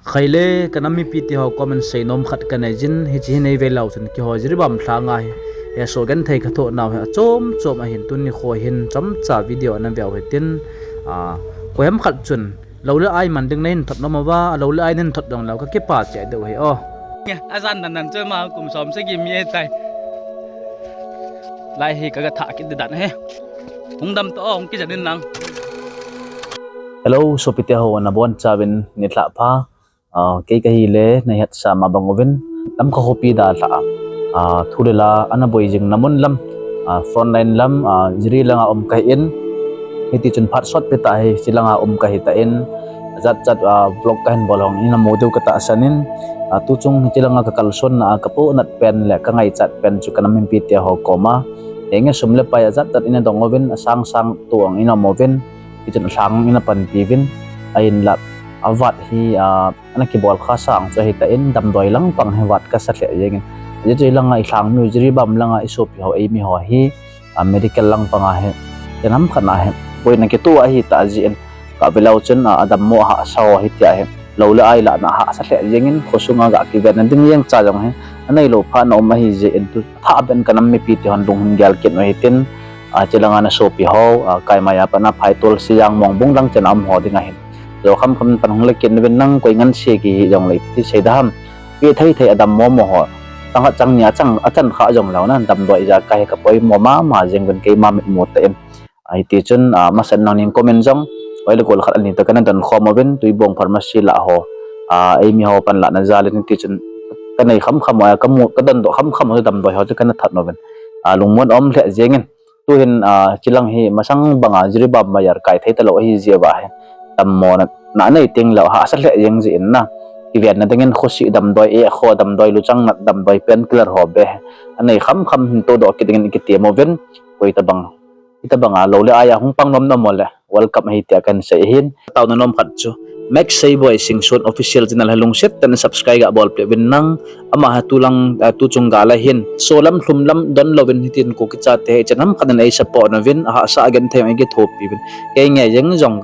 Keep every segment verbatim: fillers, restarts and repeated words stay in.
Khaile, ka nam mipi te ho comment seinom khat kanei jin, hiche hi nei ve leu chun keiho Jiribam lhanga hi hesoh genthei kathoh nau hi achom chom ahin, tuni kho hin chomcha video ana veu hitin, a, koiham khat chun lou le ai man ding nahin thot nom uva, lou le ai nahin thot jong leu kakipah cheh diu ahi o. Ajan nan nan chu ama kum som sagi mi ahitai. Lai hi kaga thah kit dan ahi. Hung dam tao, hung kijan in lang. Hello, sopite ho, nabonchauvin nilhah pha. Ah, kei kahile, neihetsa ma bang uvin, Lamka khopi dalhah a, ah, thu le la ana boi jing na mun lam, ah, frontline lam, ah, Jiri langa um kahin, hitichun phat sotpi tah hi hiche langa um kahitan, ajat jat, ah, vlog kahin bol hon ina mu diu katahsan in, ah, tuchung hiche langa kakalsonna a kapohnat pen le kangaichat pen chu ka nam mipi te ho koma, henge sum le pai ajat jat ina dong uvin, asang sang toh ina um uvin, hichun alhang ina panpi uvin, ahinlah avat hi, ah, ana kibol khah sang chu ahitan, damdoi lang pang hi vat kasa lheh jengin. Ajeh chu hilanga ilhang miu Jiribam langa isopi ho, eimi ho hi, ah, medical lang panga hi, chenam khat na hi boina kitoh ahitah jeh in, kave leu chun, ah, adammo hahsa ho hitia hi, lou le ai lahna hahsa lheh jengin, khosunga ga kivetna ding jeng cha jong hi aneilou phat na um ahi jeh in, tu thah ben ka nam mipi te hon lung hin gel kit u hitin, ah, hiche langa nasopi ho, ah, Kaimai a pat a Phaitol, Sijang, Mongbung lang chan a um ho ding ahin, jou khamkham pan hung le kit uvin, nang koi ngansi kihi jongle iti sei da ham, peh thei thei adammo mo ho, chang khat chang ni a chang, achan kha jong leu na, damdoi ijakai hi kapoimo mama jeng uvin keima mitmu tah in. Ah, hitichun, ah, masang in nangnin comment jong, oi le gol khat ani toh kana don khom uvin, Tuibong Pharmacy lah ho, ah, eimi ho panlahna jal in hitichun kanei khamkham u, kamu, kadondoh khamkham u damdoi ho chu kana thot uvin, ah, lungmon um lheh jengin. Tuhin, ah, hiche lang hi masang banga Jiribam bazar kai thei talou ahi jeh uva hi, dammo na, na nei teng leh hahsa lheh jeng jeh in na, kivetna dingin khosi damdoi, eh, kho damdoi, luchang nat damdoi, painkiller ho beh hi anei khamkham hin todoh kit dingin ikitem uvin, koi tabang, hitobanga lou le ai a hung pang nom nom uleh welcome ahi tia kahin sei ahin. Taona nom khat chu, Max Seiboi Singson Official Channel hi lungset tah in subscribe ga bolpeh uvin nang, ama hi tulang, ah, tuchung gal a hin solam lhum lam donlouvin hitin Kuki chate hi chenam khat in ei support uvin, ahahsa agenthei jong eikithopi uvin, kei nge jeng jong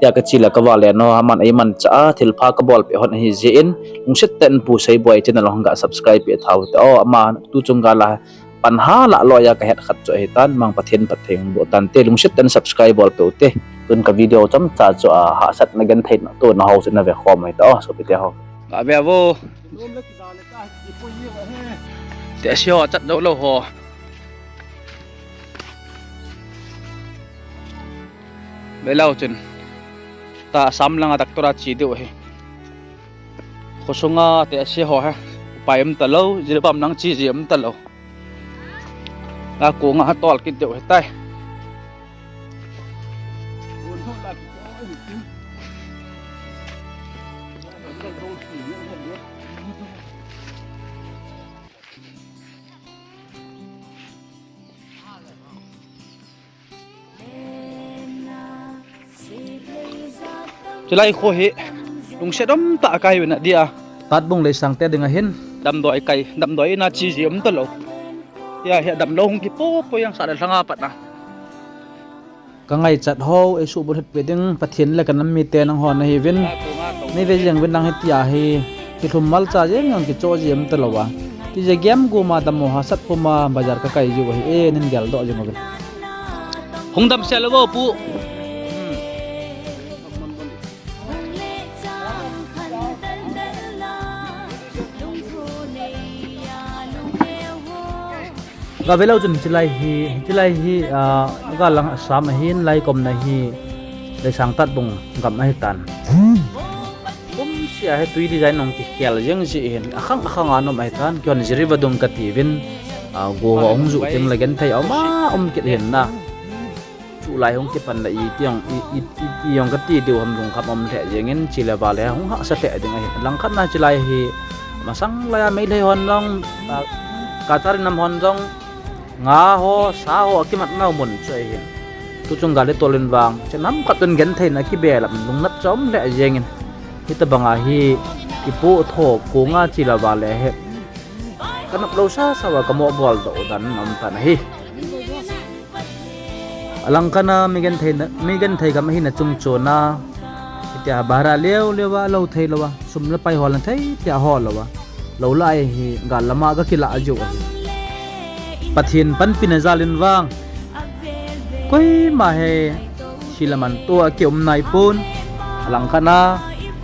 tia kache le kavale nau aman eimanchah a thilpha kabolpeh hon ahi jeh in, lungset tah in Pu Seiboi Channel hung ga subscribe peh tha uvin te o, ama tuchung gal a pan ha lah loi a kahet khat chu ahitan, mang Pathen phatthei hung boh tante, lungset tah in subscribe bolpeh uvin te. Tun ka video chomcha chu, ah, hahsatna gentheina tohna ho chu nave khom u hite o, sopite ho. Kave uvo. Tehse ho achat lou lou ho. Ve leu chun, ta Assam langa doctor a che diu ahi. Khosunga tehse ho hi upai um talou, Jiribam lang che ji um talou. Akonga tol kit diu ahitai. Chulai kho hi lungset um tah a kai uvin adia. Tatbung Leisang te dinga hin damdoi kai, damdoi ina che ji um talou. Tia hi damlou hung kipo po jeng sa le lhanga pat na. Kangaichat ho, eisuhbulhit peh ding Pathen le ka nam mite nangho nahiuvin. Nei ve jeng uvin lang hitia hi kilhum malcha jeng jong kichoh ji um talou a, tijeh a gemgum a dammo hahsat puma bazar kakai jiu ahi e, neihin geldoh jing uvin. Hung damsel uvo pu. Kave leu chun hiche lai hi, hiche lai hi, ah, gal lang Assam ahin, lai komna hi Leisang Tatbung gam ahitan. Kumseh a hi tui design jong kikhel jeng jeh hin, akhang akhang a um ahitan, keihon Jiri vadung kati uvin, ah, go ho hung juh teng le genthei a um a um kit hin na. Chulai hung kipan le iti jong, i, i, i, iti jong kati diu ham, lungkham um lheh jengin, che le vale hung hahsa lheh ding ahi. Langkhat na chulai hi, masang lai a Meitei hon jong, ah, Kachari nam hon jong, nga ho, sa ho akimat nau mun chu ahin. Tuchung gal itol in vang, chenam khat un gentheina kibe lam lungnat chu um lheh jengin. Hitobanga hi, kipoh tho konga che le vale hi, kanop lou sasa uva kamoh boldoh dan um tan ahi. Alangkhat na mi genthei na, mi genthei gam ahina chungchon a, Tia bara leo leo a lo thei lo a, sum le pai hol na thei tia hol lo a. Lo lai hi gal lama ka kila a jo. Pathen panpi na jal in vang. Koima he silaman to a ki um nai pon. Alang khat na,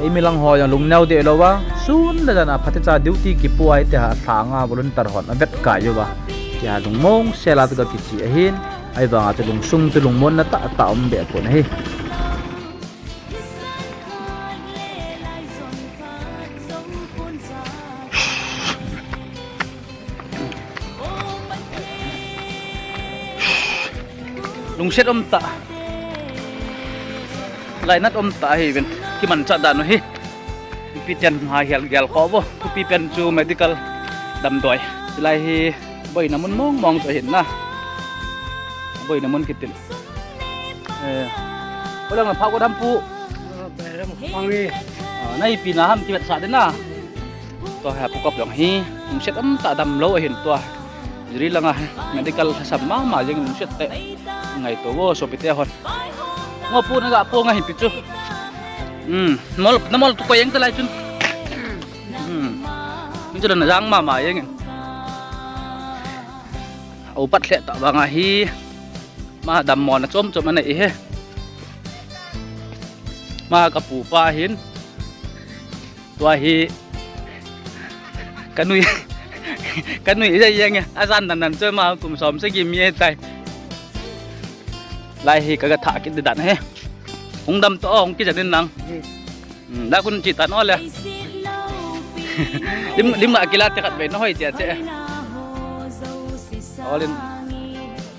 ei mi lang ho jong lungneo de lo a. Sun le dan a phatecha duty kipu ai tia thanga volunteer hon a vet kai jo a. Tia lungmong sela to ka kichi ahin. Ahivanga chu lungsung chu lungmonna tah tah um be pon ahi. Lungset um tah. Lainat um tah ahi ven. Kimanchah dan u hi. Ipi ten ha hial gial ko bo. Ipi pen chu medical damdoi. Hilai hi boina mun mong mong chu ahin na. Boina mun kitin. Eh, holang na phak ko tham pu. Bairam khang ni. Ah, nai pi na ham kivetsah den na. Tua hi pu kap jong hi, lungset um tah damlou ahin tua. Jiri langa medical lhasam mama jeng lungset te. Ngaito vo sopite hon. Ngo pu na ga po nga hi pi chu. Hmm, mol, na mol tu ko jeng te lai chun. Hmm. Ni chu na jang mama jeng. Au pat lheh tah vang ahi. Ma dammo na chom chom anei e he. Ma ka pu pa hin. Tua hi. Ka nui. Ka nui jeng jeng e. Ajan nan nan chu ma kum som sagi mi e tai. Lai hi ka ga tha kit dan he. Hung dam to hung kijan in nang. Hmm, da kun chi ta no le. Lim, lim la kila te khat ve no hoi tia che. Olin.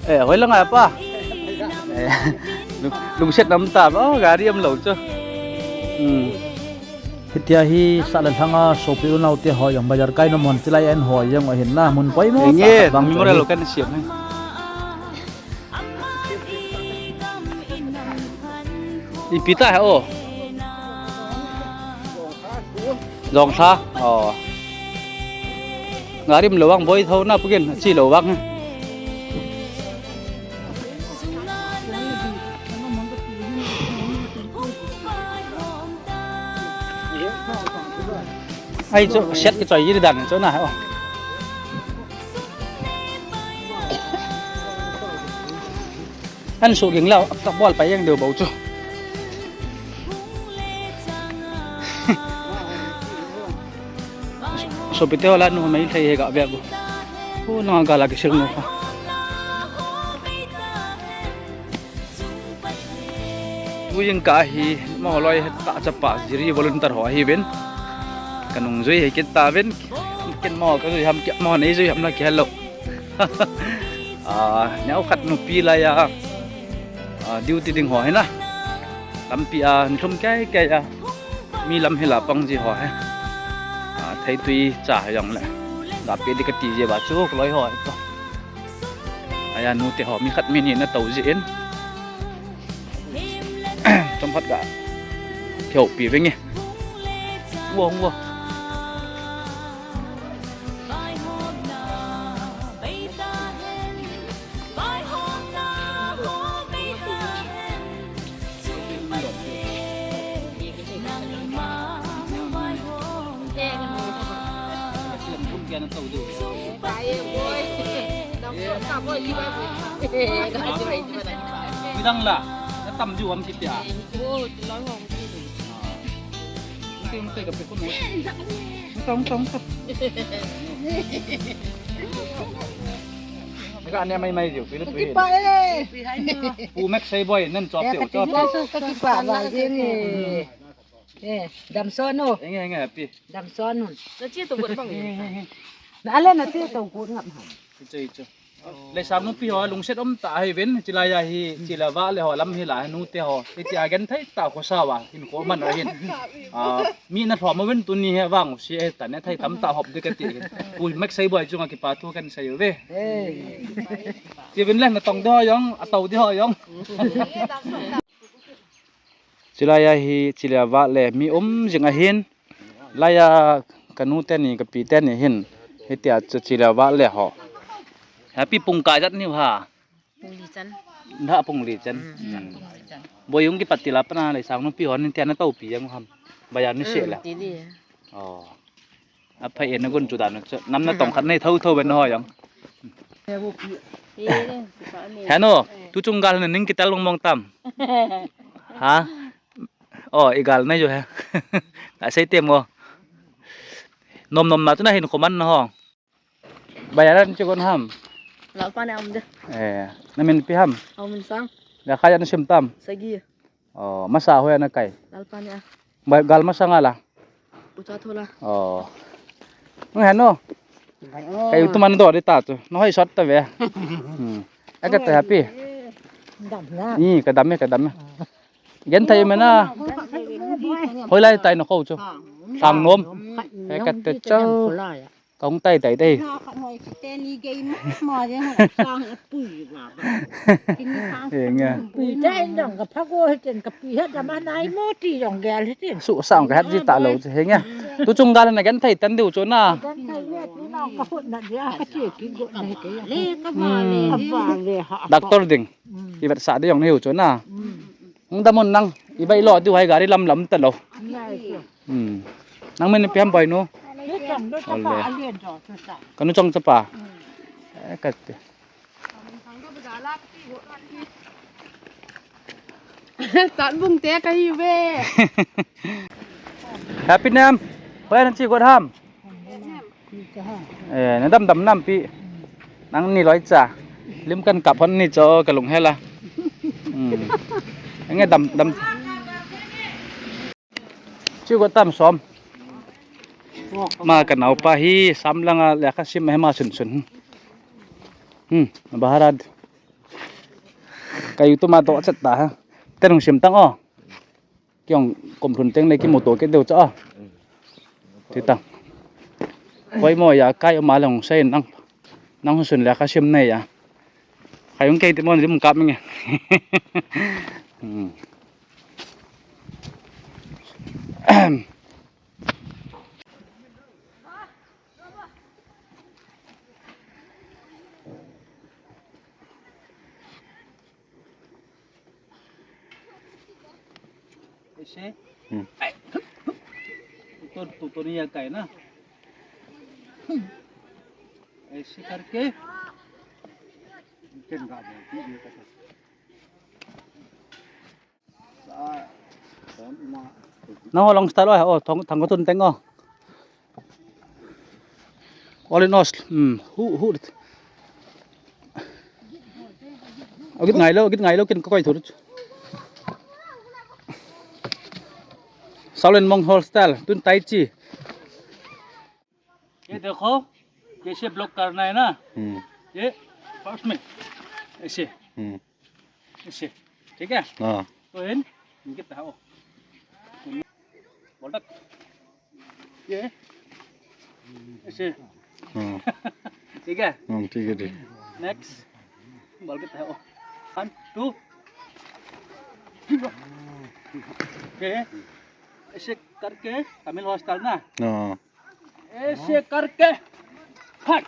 Eh, hoi la ngai pa. Eh, lung, lungset nam ta ba, gari am lo chu. Hmm. Hitia hi sa la thanga sopi unau te hoi jong bazar kai no mon chilai en hoi jong ahin na mun poimo. Nge, memorial lo kan siam. Ipi ta he o. Jong sa. O. Ngarim lo vang boi tho na pukin chi lo vang. Ai chu set ki choi ji dan chu na he o. An su ging lau, ta bol pa yang deu bau chu. Sopite hola nu mai thei he ga ve bu. Hu na ga la ki sir nu kha. Bu yang ka hi, mo loi ta chapa jiri volunteer ho hi ven. Ka nung jui he kit ta ven. Ken mo ka jui ham ke mo nei jui ham na ke lo. Ah, neo khat nupi lai a, ah, duty ding ho hi na. Lampi a, ni thum kei kei a. Mi lam hi la pang ji ho hi. Ah, thei tui cha jong le. Ga pe di ka ti je ba chu loi ho hi to. Aya nu te ho mi khat mi ni na to ji in. Chom khat ga. Kyo pi ve nge. Wo, wo. Midang la, na tam ju am kiti a. Mute, mute, kape ko mo. Mute, mute, mute. Ika ane mai mai ju, pili pili. Kipa e. Pu Mek Sei Boy, nen chop teu, chop teu. Kipa ba jing e. Eh, damson o. Enge, enge, happy. Damson un. Na chi to got bang. Na ale na chi to got ngap ha. Icho, icho. Leisam nupi ho lungset um tah ahi ven, chilai a hi, chilai vale ho lam hi la, nu te ho. Iti a gen thei ta khosa va, hin ko man ahin. Ah, mi na thlom uvin tuni hi vang si e ta ne thei tam tah hop de ka ti hin. Pu Mek Sei Boy chunga kipa thu kan sei uve. Eh. Ti vin le na tong de ho jong, a to de ho jong. Chilai a hi, chilai vale mi um jing ahin. Lai a ka nu teni, ka pi teni hin. Hitia chu chilai vale ho. Happy pung kai jat niu ha. Pung li chan. Dah pung li chen. Hmm. Boyung kipat tila pana le sang no pi hon tia na tau pi yang ham. Bayan ni se la. Ti di. Oh. Aphai en na gun chu dan chu. Nam na tong khat nei thau thau ben ho yang. Heno, tu chung gal na ning kital mong mong tam. Ha? Oh, i gal na jo he. Ka sei tem o. Nom nom na tu na hin khoman na ho. Bayaran chi kon ham. Lalpa ne am de. Eh, na min pi ham. Au min sang. Ya khayan sim tam. Sagi. Oh, masa hoya na kai. Lalpa ne a. Bai gal masa ngala. Ucha thola. Oh. Ngai no. Kai tu man do di ta tu. No hoi sot ta ve. Hmm. Aka ta happy. Dam na. Ni ka dam me ka dam me. Gen thai me na. Hoi lai tai na ko chu. Sang nom. Aka ta chau. Kong tai tai tai. He nge. Pui tai jong ka pha go he ten ka pi he da ma nai mo ti jong gel he ten. Su sang ka het ji ta lo he nge. Tu chung gal na gen thai tan diu chu na. Doctor ding. I vet sa de jong ni hu chu na. Hung da mun nang. I bai lo diu hai gari lam lam ta lo. Hmm. Nang min pi ham boy nu. Ole. Kanu chong chapa. Eh, kati. Tan bung te ka hi ve. Happy nam. Hoya na chi got ham. Eh, na dam dam nam pi. Nang ni loi cha. Lim kan kap hon ni cho ka lung hela. Hmm. Nge dam dam. Chu ko tam som. Ma ka naupa hi Samlang a lekha sim he ma sun sun. Hmm, Baharad. Ka YouTube ma to chat ta ha. Te nung sim tang o. Kiong kom thun teng le ki motor ke deu cha o. Ti tang. Koi mo ya kai ma long sai nang. Nang sun lekha sim nei ya. Kai ung kei ti mon lim kap nge. Hmm. ऐसे? Hmm. ऊपर, ऊपर नहीं आता है ना? ऐसे करके Nang ho long style o, thang ko tun teng o. All in all, hmm, hu, hu. Agit ngai lo, agit ngai lo, kin ka koi thur. Shaolin monk ho style, tun tai chi. ये देखो, कैसे ब्लॉक करना है ना? हम्म। ये फर्स्ट में ऐसे, हम्म। ऐसे, ठीक है? हाँ। तो इन, इनके तहाओ। बोल तक। ये, ऐसे। हाँ। ठीक है? हाँ, ठीक है, ठीक। नेक्स्ट, बोल के तहाओ। One, to. ये, ऐसे करके तमिल हॉस्टल ना? हाँ। ऐसे करके फट।